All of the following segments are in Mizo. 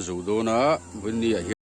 zo dawn a vawiin ni ah hian.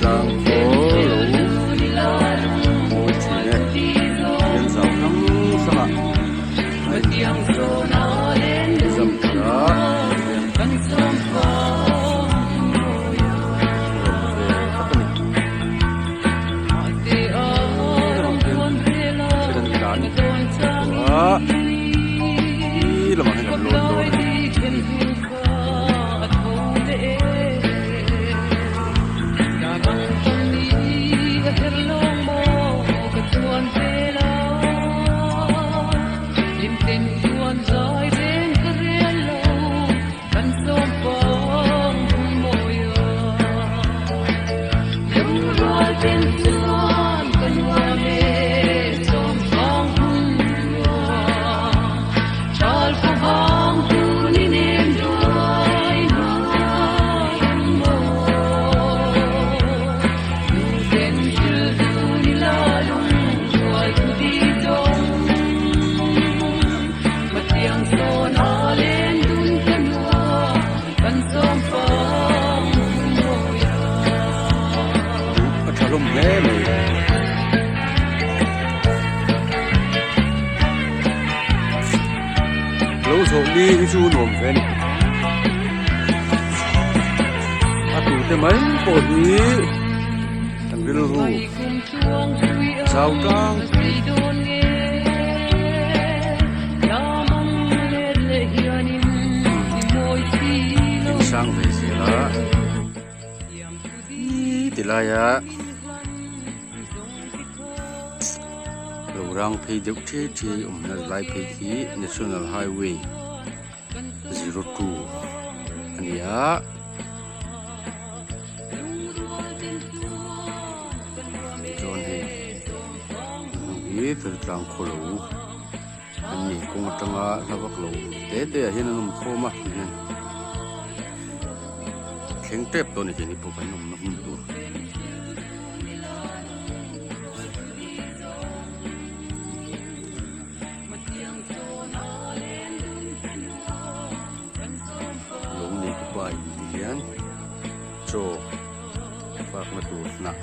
Tlang khaw lo mawi thin e rian zau hrang hrang ah a zam thar a rian nuam ve tak a ni thil an tlan tawh a khi lamah hian an lawn dawn a ni. A tha hlawm hle mai. Lo zawh ni hi chu nuam ve a ni. A tute mai pawh hi kan rilru chau tlang pui. Insang ve zel a ti laia. Lo rang phei deuh ṭhiai ṭhiai awmna lai phei khi National Highway 02 a ni a. Chuan hei hi Feltlang khawlo an ni kawng atanga hla vak lo te te ah hian an awm khawm a tihian thleng tep tawh a ni keini pawh kan awmna hmun tur. Lo neitu pa in ti hian chaw fakna tur hnah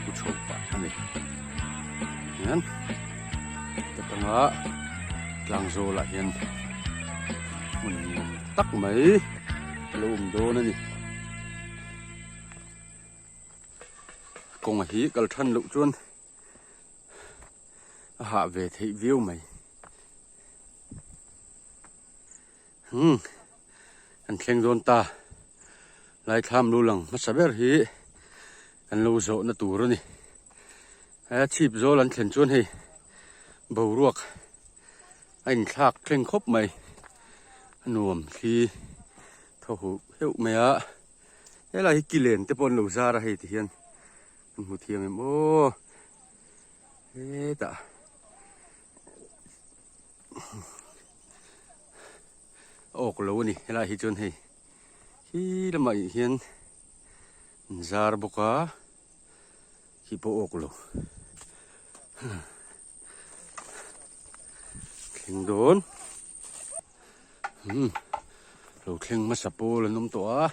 pu chho pah a ni. Hian ta tanga tlang zawlah hian hmun nuam tak mai a lo awm dawn a ni. Kawnga hi kal than loh chuan a hah ve theih viau mai. Umm kan thleng dawn ta Laithlam lu lang hmasa ber hi kan lo zawhna tur a ni. He chhip zawl an thlen chuan hei boruak a inthlak thleng khawp mai a nuam thli thaw huh heuh mai a. Helai hi kilen te pawh an lo zar a hei ti hian an hmu thiam em aw hetah a awk lo a ni helai hi chuan hei khi lamah hian an zar bawk a khi pawh a awk lo thleng dawn. Umm lo thleng hmasa pawl an awm tawh a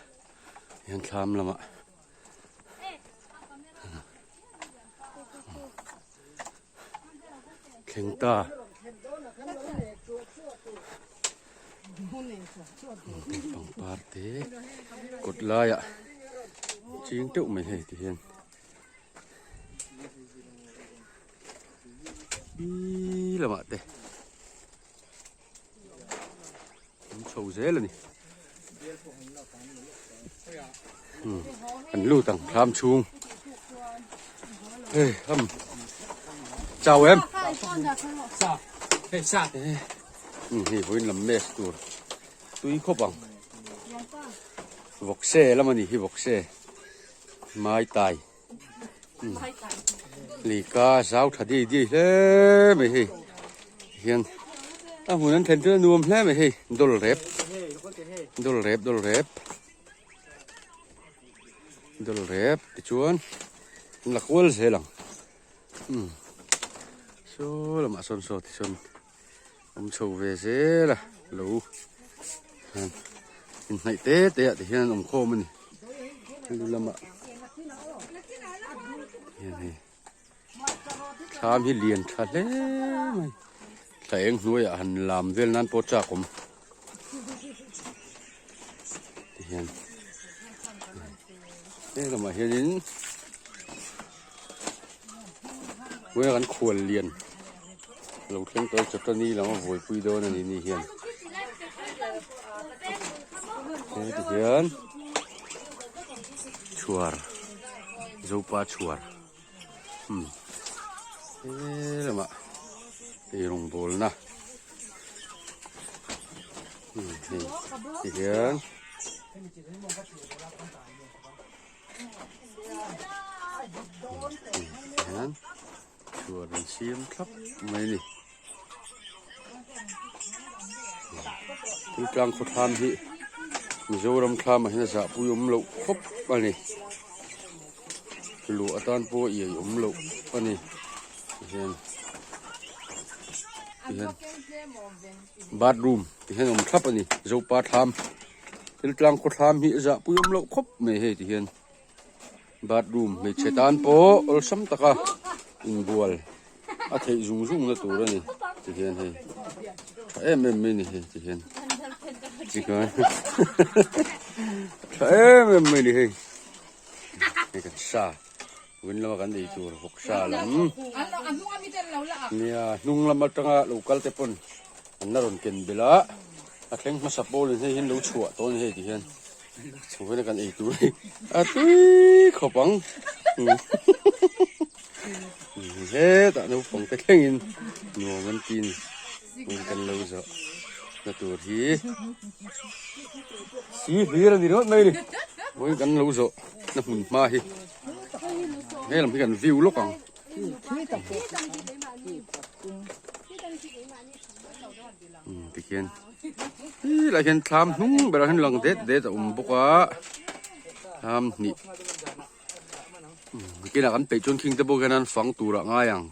hian thlam lamah thleng ta pangpar te kawt laiah ching teuh mai hei ti hian. Ih lamah te an chho zel a ni an lut ang thlam chhung hei ham chau em hei vawiin lam mes tur tui khawp ang vawkse lam a ni hi vawkse mai tai. Lika zau tha diai diai hle mai hei hian a hmun an thlen chu a nuam hle mai hei dawl rep dawl rep dawl rep dawl rep tichuan an la kual zel ang umm saw lamah sawn saw tichuan awm chho ve zel a lo inhnaih te te ah te hian an awm khawm a ni lu lamah hian hei thlam hi lian tha hle mai thla eng hnuaiah han lam vel nan pawh chak awm ti hian he lamah hianin hnuaiah kan khual lian. Lo thleng tawh i chawtani lam a buaipui dawn a ni ni hian heti hian chhuar zopa chhuar umm he lamah eirawng bawlna umm hei ti hian. Chhuar an siam thlap mai a ni. Thingtlang khaw thlam hi Mizoram thlam ah hian a zahpui awm loh khawp a ni. Luah atan pawh iai awm loh a ni tihian tihian bathroom ti hian awm thlap a ni Zopa thlam Thingtlang khaw thlam hi a zahpui awm loh khawp mai hei tihian. Bathroom hmeichhe tan pawh awlsam taka inbual a theih zung zung na tur a ni ti hian hei tha em em mai a ni hei ti hian tikhan tha em em mai a ni hei hei kan sa vawin lama kan ei tur vawk sa lam nia hnung lam atanga lo kal te pawn an la rawn ken belh a a thleng hmasa pawlin hei hian lo chhuah tawh a ni hei ti hian. Chhungin kan ei tur hi a tui khawp ang. Hetah naupang te thlengin nuam an ti a ni hmun kan lo zawh na tur hi si hlir a ni ringawt mai a ni hmun kan lo zawh na hmun hma hi he lam hi kan view lawk ang. Tikhian helaiah hian thlam hnung berah hian lang det det a awm bawk a thlam hnih. Kinah kan peih chuan khing te pawh khian an fang turah ngai ang.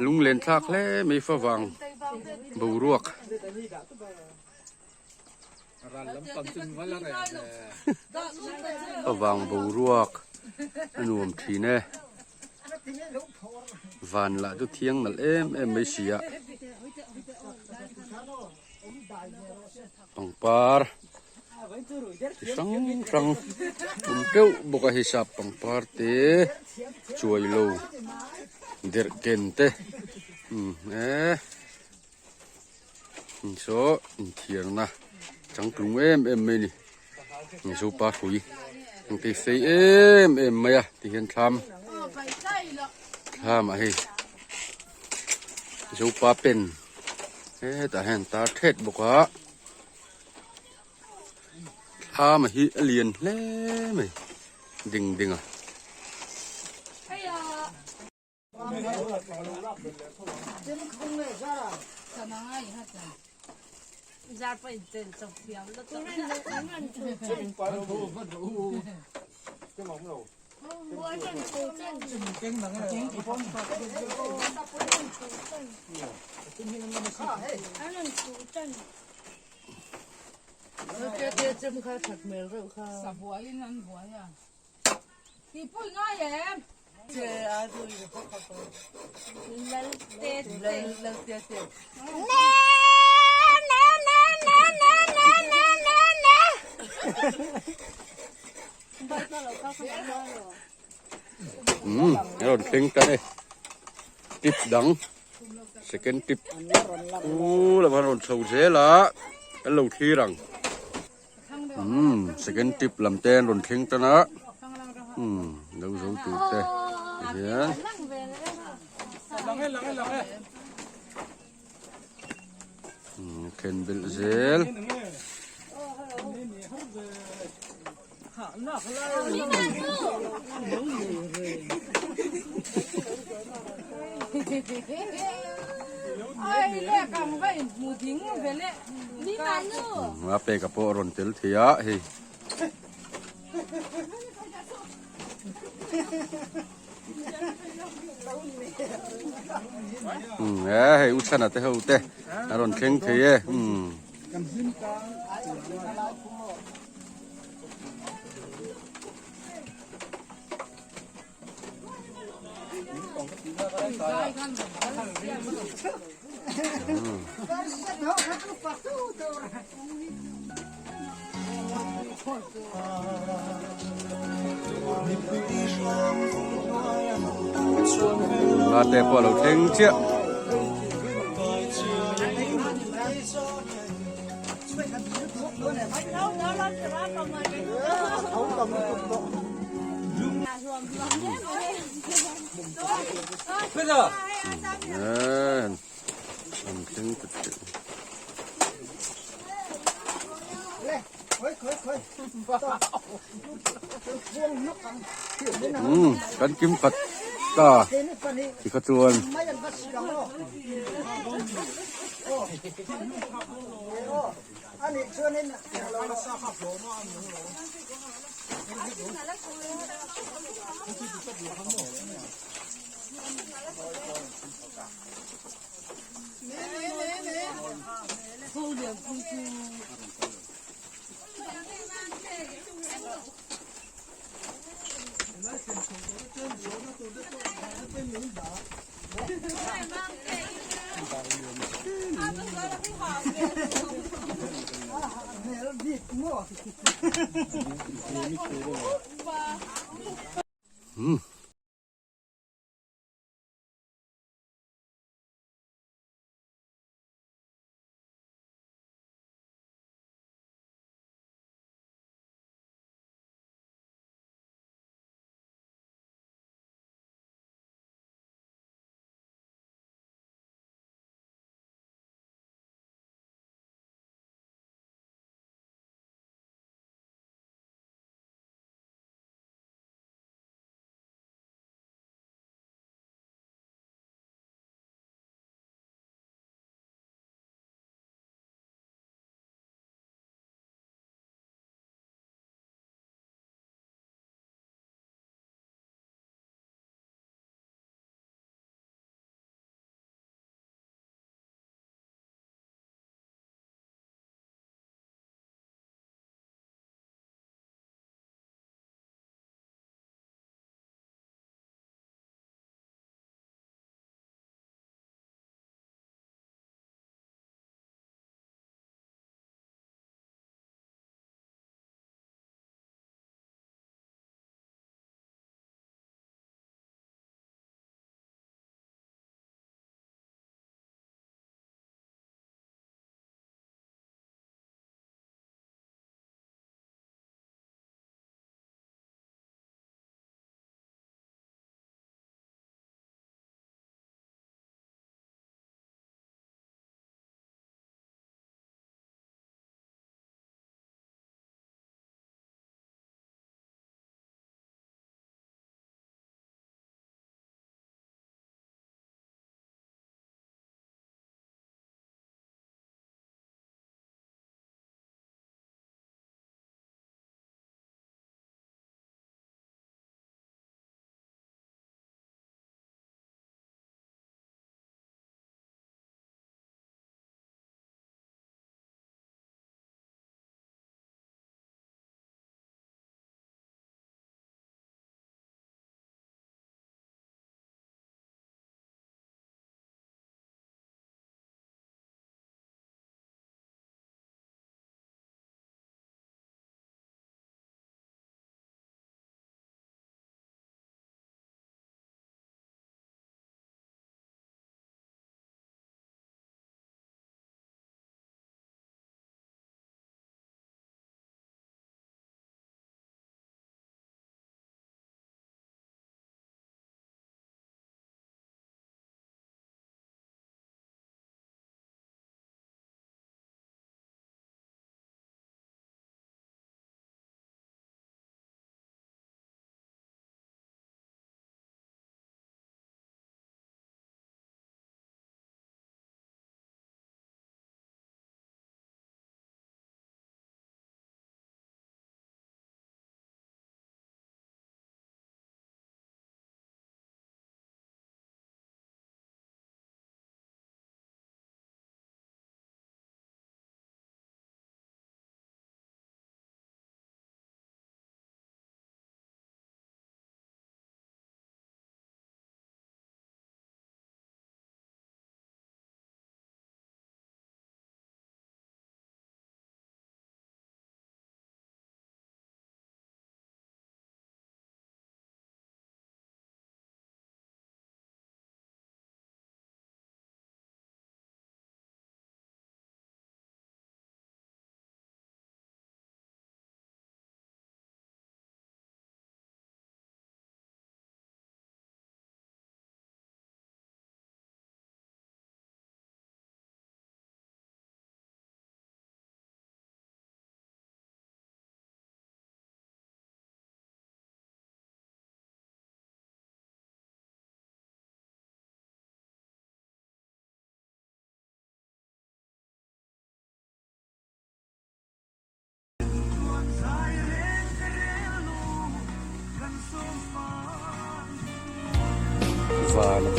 Lunglen thlak hle mai favang boruak. Favang boruak a nuam thin e. Van lah chu thiang nalh em em mai si a. Pangpar chi hrang hrang awm teuh bawk a hei sap pangpar te chuai lo derh ken te umm eee saw inthiarna changtlung em em mai a ni mizopa hrui engti sei em em mai a tihian thlam thlam ah hei zopa pen hetah hian tar thet bawk a thlam hi a lian hle mai ding ding a. Umm a rawn thleng tan e tip dang second tip u lam a rawn chho zel a kan lo thlir ang umm second tip lam te an rawn thleng tan a umm lo zo tur te tihian. Then belh zel. A peka pawh a rawn tel thei a hei. Umm e hei u chhana te ho te a rawn thleng thei e umm. Nula te pawh a lo thleng chiah. An thleng ta chiah. Umm kan kim khat ta tikha chuan. Umm.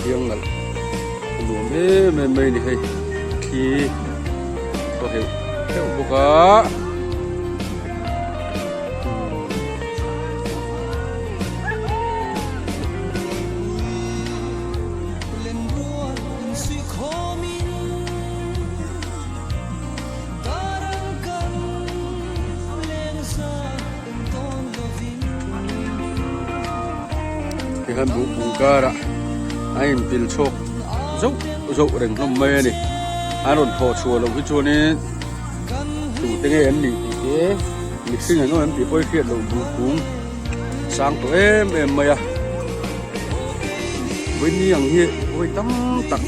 thiang nalh a nuam em em mai a ni hei thli thaw heuh heuh bawk a. Tikhan buhpung karah a inpil chhawk zauh zauh reng hlawm mai a ni. An rawn thawh chhuah loh hi chuanin tute nge an nih tih te mihring an awm em tih pawh hi hriat loh buhpung sang tawh em em mai a. Vawiin ang hi vawi tam tak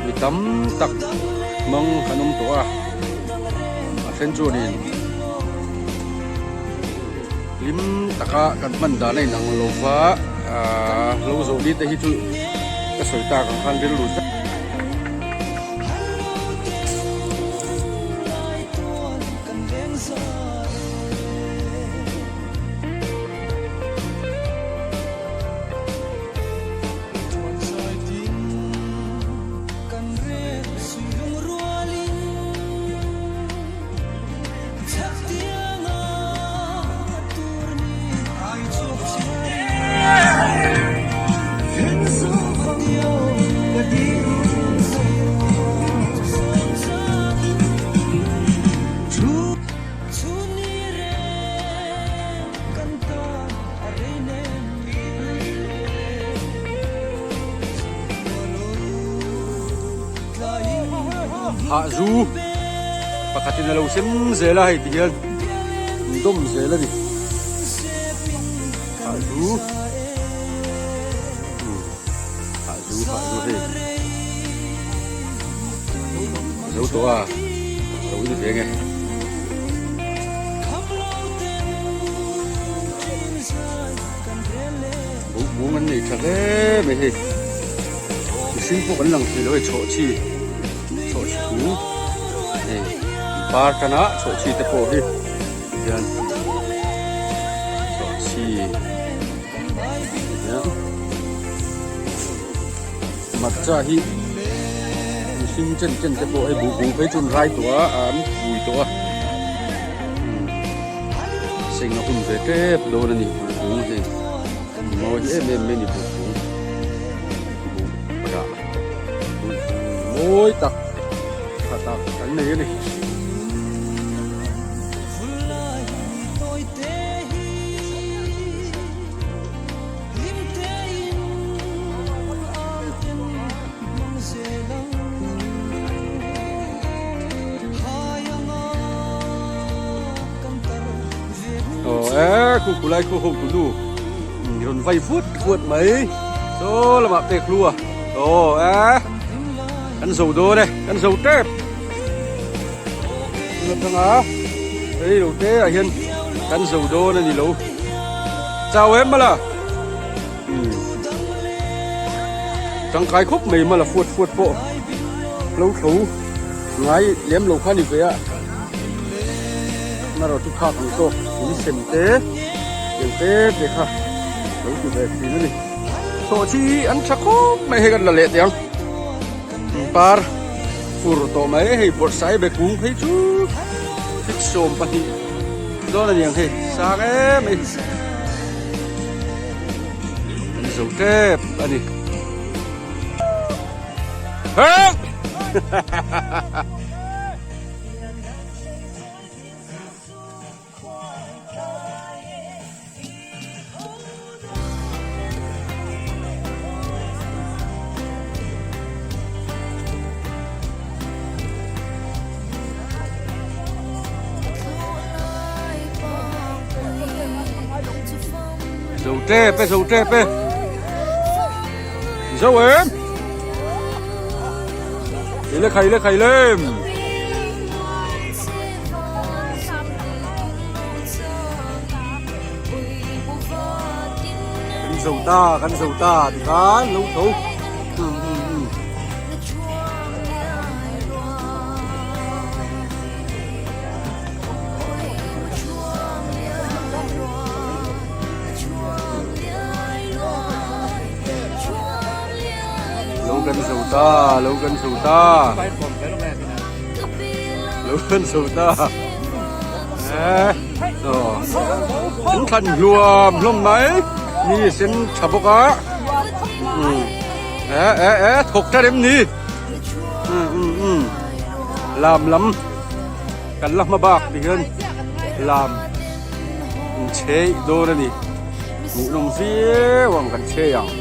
mi tam tak hmang an awm tawh a a then chuanin hlim taka kan hman dan a inang lo va ahh lo zawh ni te hi chu ka sawi tak ang khan rilru tak. Hah zu pakhatin a lo sem zel a hei ti hian an dawm zel a ni hah zu hah zu hah zu hei zo tawh a lo in ve nge. Buhbung an nei tha hle mai hei mihring pawh kan lang thei lo hei chhawhchhi chhawhchhi kung hei par tan a chhawhchhi te pawh hi tihian chhawhchhi tihian matcha hi mihring chen chen te pawh hei buhbung phei chu an rai tawh a an vui tawh a. Seng a hun ve tep dawn a ni buhbung hi mawi em em mai a ni buhbung buh rah buhbung mawi tak tha tak kan nei a ni. Aw e khu khu lai khu ho tu nu rawn vai vut vut mai saw lamah pek hlu a aw e kan zo dawn e kan zo tep atanga rei lo te ah hian kan zo dawn a ni lo chau em mala tangkai khawp mai mala fuat fuat pawh lo tho ngai lem lo kha ni ve a. Hmaraw chu phak ang tawk in sem te eng te te kha lo ti ve thin a ni. Thawh chi hi an tha khawp mai hei kan la leh teh ang. Par fur tawh mai hei bawrhsai be kung phei chu feet 12 dawn a ni ang hei sang em mai. An zo tep a ni. Heh! Zo tep e, zo tep e. Zo em. Ile khai le khai lem. Kan zo ta, kan zo ta ti khan lo tho. ta lo kan chho ta lo kan chho ta an thlan hluam hlawm mai mi sen tha bawk a e e e thawk ta rem ni lam lam kan la hma bak ti hian lam in chei dawn a ni hmuhnawm viau ang kan chei ang.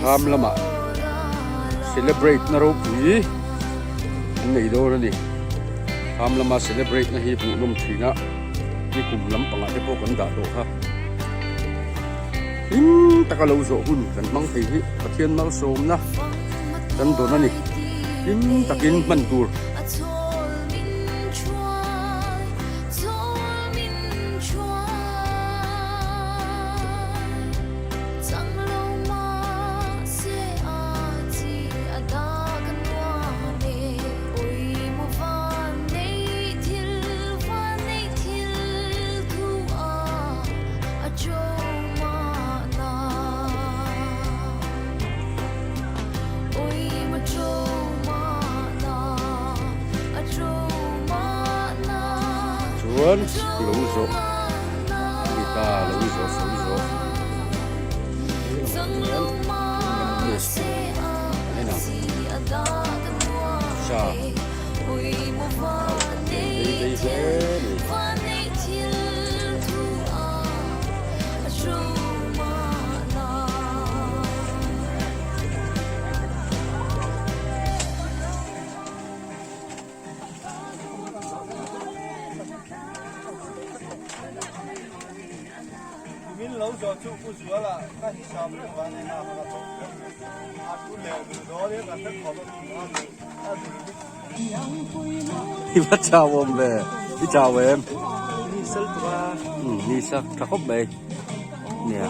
Thlam lamah celebrate na ropui an nei dawn a ni. Thlam lama celebrate na hi hmuhnawm thin a, ni kum lampangah te pawh kan dah tawh kha. Hlim taka lo zawh hun kan hmang thei hi Pathian malsawmna kan dawn a ni. Hlim takin hman tur. Chuan lo zawh a ni ta lo zawh sawi zawh en ang sa vei vei hle a ni. I va chau awm ve i chau em ni sa tha khawp mai nia.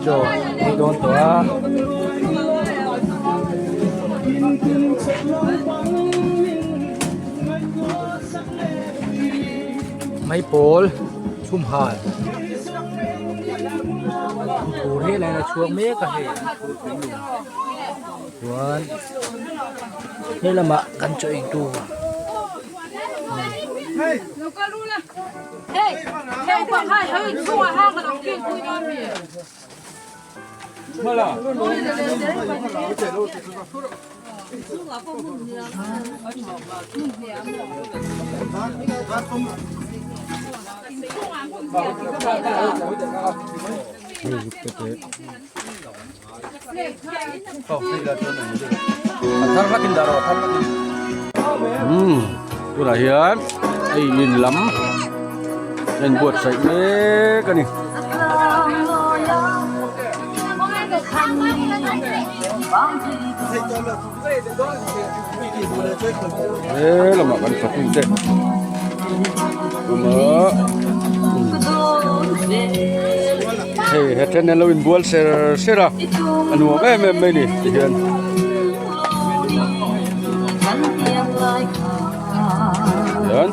Chaw ei dawn tawh a. Maipawl chhum hal tur hi lain a chhuak mek a hei chuan helamah kan chaw ei tur. Umm tunah hian hei in lam a inbuatsaih mek a ni. He lamah kan fatu te awm a hei he then an lo inbual ser ser a a nuam em em mai a ni tihian. Hian.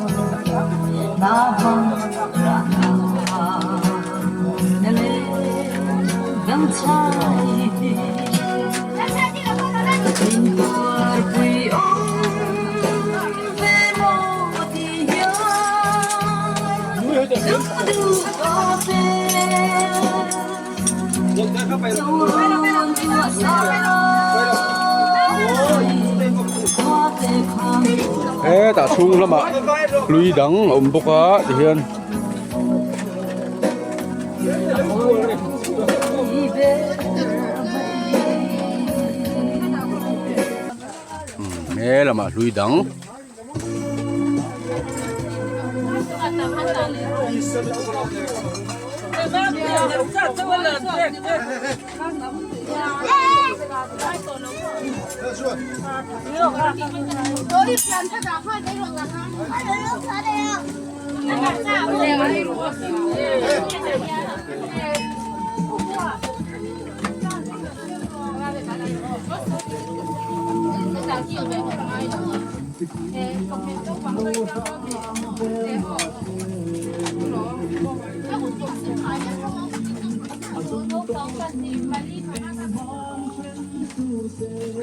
Hetah chhung lamah hlui dang a awm bawk a tihian. He lamah hlui dang.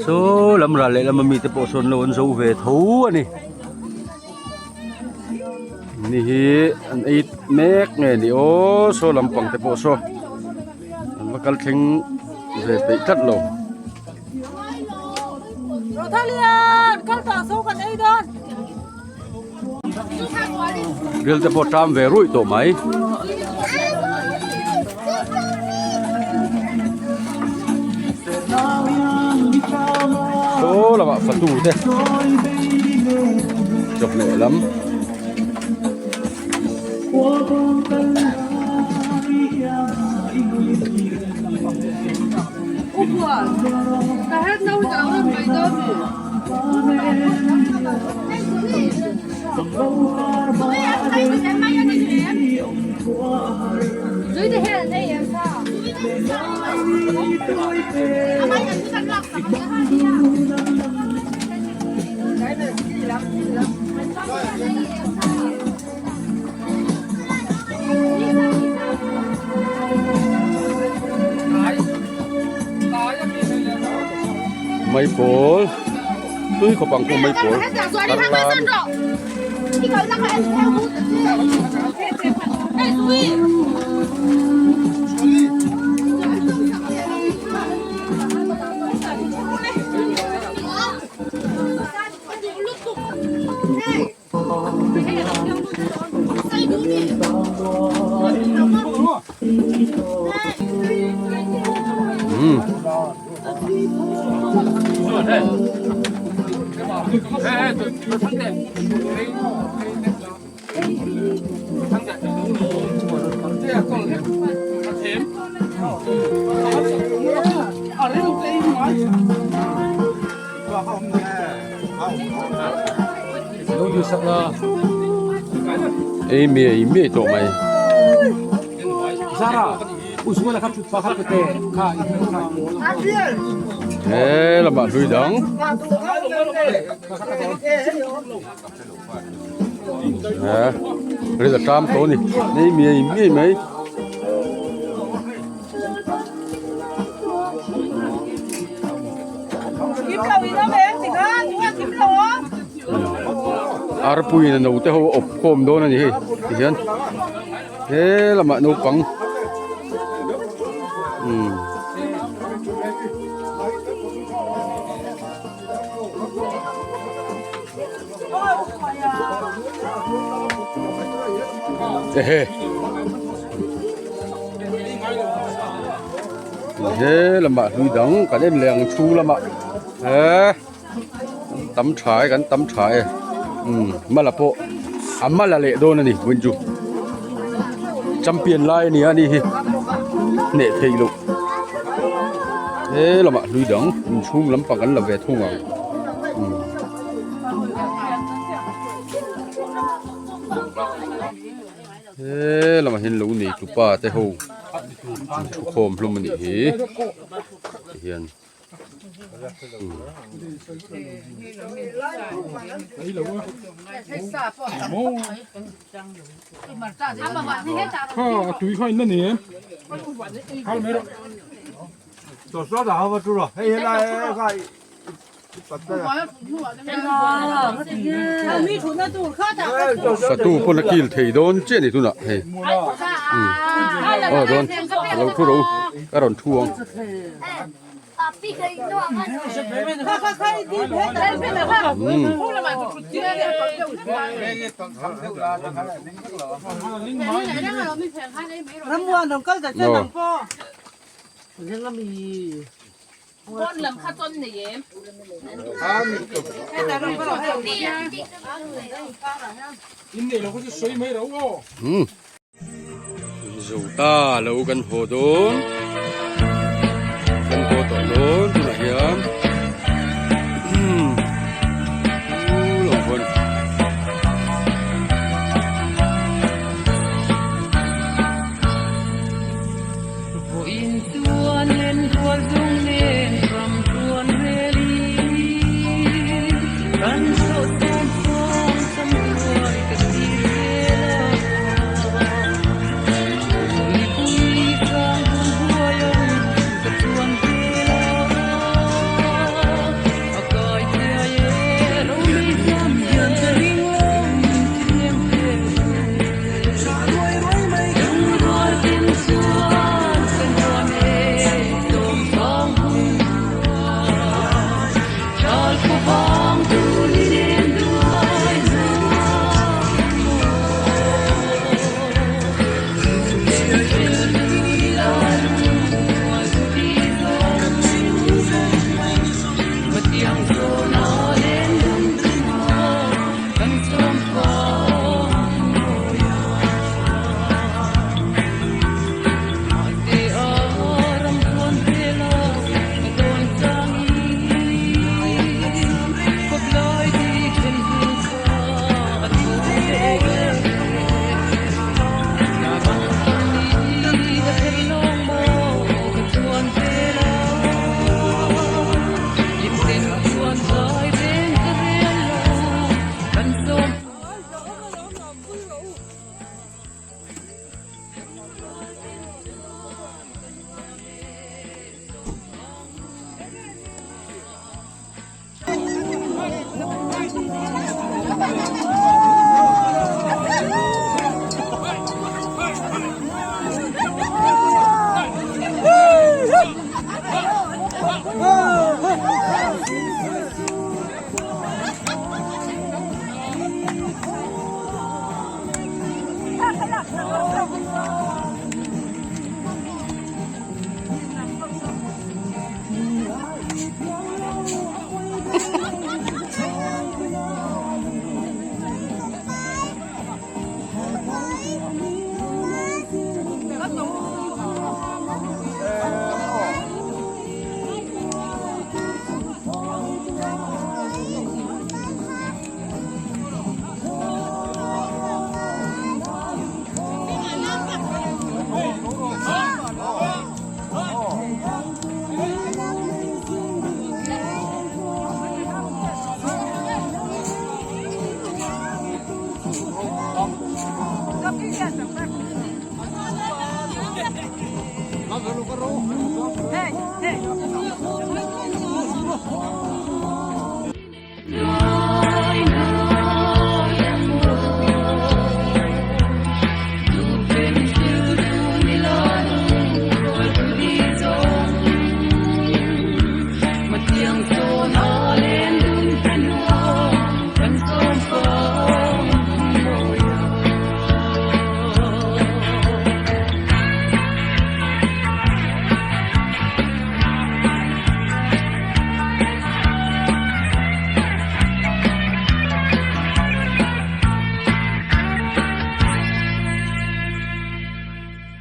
Saw lam ral leh lama mite pawh sawn lo an zo ve tho a ni. Ni hi an ei mek nge ni aw saw lampang te pawh saw an va kal thleng ve peih tlat lo. Ril te pawh ṭam ve ruih tawh mai. Saw lamah fatu te chawhmeh lam. Maipawl tui khawp ang pawh maipawl tar lam. Ei miai miai tawh mai. He lamah hlui dang. Ril a ṭam tawh a ni. Ei miai miai mai. Arpuiin a naute ho a awp khawm dawn a ni hei tihian he lamah naupang umm. Ehe he lamah hlui dang kan en leh ang chhung lamah he tam tha e kan tam tha e umm mala pawh a mala leh dawn a ni vawiin chu champion lai a ni a ni hi hneh theih loh he lamah hlui dang inchhung lampang kan la ve thung ang umm. He lamah hian lo nei tupa te ho an thu khawm hlawm a nih hi tihian. Fatu pawn a kil thei dawn chiah a ni tunah hei aw dawn a lo thu ro ka rawn thu ang. Umm zo ta lo kan haw dawn kan haw tawh dawn tunah hian umm lo hawn.